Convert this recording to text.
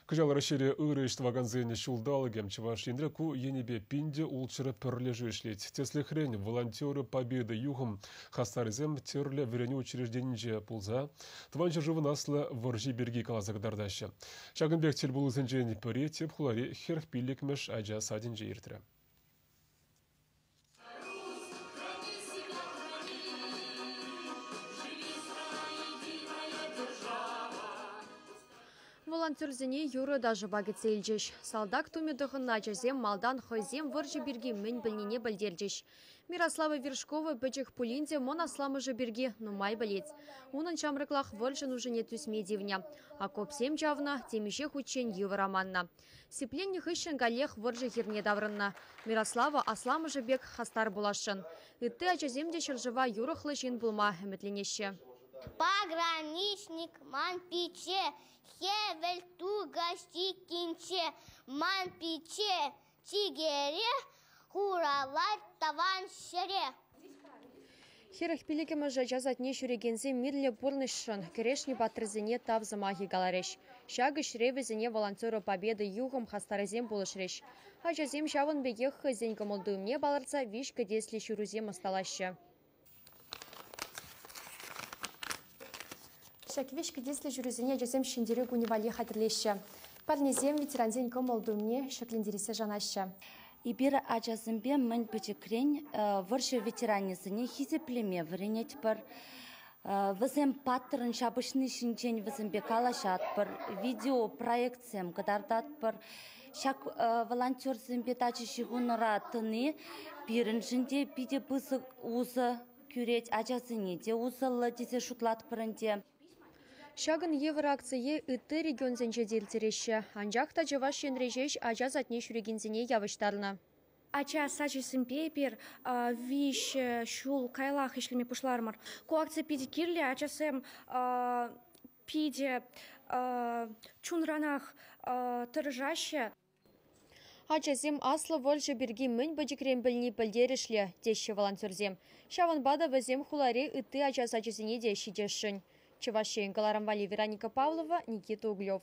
Кӑҫал Раҫҫейре ырӑ ӗҫ тӑвакансен ҫулталӑкӗ. Чӑваш Енре ку енӗпе 1600 пӗрлешӳ ӗҫлет. Тӗслӗхрен, «Волонтеры Победы» юхӑм хастарӗсем тӗрлӗ вӗренӳ учрежденинче пулса Тӑван ҫӗршывӑн аслӑ вӑрҫи пирки каласа кӑтартаҫҫӗ. Ҫакӑн пек тӗлпулусенчен пӗри тӗп хулари 45-мӗш ача садӗнче иртрӗ. Волонтерсене юрӑ-ташӑпа кӗтсе илчӗҫ. Салтак тумӗ тӑхӑннӑ ачасем малтан хӑйсем вӑрҫӑ пирки мӗн пӗлнине пӗлтерчӗҫ. Мирослава Вершкова пӗчӗк пулин те мӑн асламӑшӗ пирки нумай пӗлет. Унӑн ҫамрӑклах вӑрҫӑ нушине тӳсме тивнӗ. Окопсем чавнӑ, темиҫе хутчен йывӑр аманнӑ. Сипленнӗ хыҫҫӑн каллех вӑрҫӑ хирне таврӑннӑ. Мирослава асламӑшӗ пек хастар пуласшӑн. Ытти ачасем те ҫӗршыва юрӑхлӑ ҫын пулма ӗмӗтленеҫҫӗ. Пограничник ман пичче, хӗвел тухӑҫ чиккинче, ман пичче чикӗре хураллать тӑван ҫӗре. 45-мӗш ача садне ҫӳрекенсем мирлӗ пурнӑҫшӑн кӗрешнӗ паттӑрсене тав сӑмахӗ каларӗҫ. Ҫак ӗҫре вӗсене «Волонтеры Победы» юхӑм хастарӗсем пулӑшрӗҫ. Ачасем ҫавӑн пекех хӑйсен кӑмӑл-туйӑмне палӑртса виҫ кӗтеслӗ ҫырусем ӑсталаҫҫӗ. Ҫак виҫ кӗтеслӗ ҫырусене ачасем Ҫӗнтерӳ кунӗ валли хатӗрлеҫҫӗ. Парнесем ветерансен кӑмӑл-туйӑмне ҫӗклентерессе шанаҫҫӗ. Эпир ачасемпе мӗн пӗчӗкрен вӑрҫӑ ветеранӗсене хисеплеме вӗренетпӗр. Вӗсем паттӑрӑн ҫапӑҫни ҫинчен вӗсемпе калаҫатпӑр, видеопроектсем кӑтартатпӑр. Ҫак волонтерсемпе тачӑ ҫыхӑнура тӑни пирӗншӗн те питӗ пысӑк усӑ кӳрет, ачасене те усӑллӑ тесе шутлатпӑр ӗнтӗ. Ҫакӑн евӗр акцие ытти регионсенче те ирттереҫҫӗ. Анчах та Чӑваш Енре ҫеҫ ача садне ҫӳрекенсене явӑҫтарнӑ. Ача сачӗсемпе эпир 3 ҫул каяллах ӗҫлеме пуҫларӑмӑр. Ку акци питӗ кирлӗ. Ачасем питӗ чунранах тӑрӑшаҫҫӗ. Ачасем аслӑ вӑрҫӑ пирки мӗн пӗчӗкрен пӗлни пӗлтерӗшлӗ, теҫҫӗ волонтерсем. Ҫавӑнпа та вӗсем хулари ытти ача сачӗсене те ҫитесшӗн. Чӑваш Ен кӑларӑм валли Вероника Павлова, Никита Углев.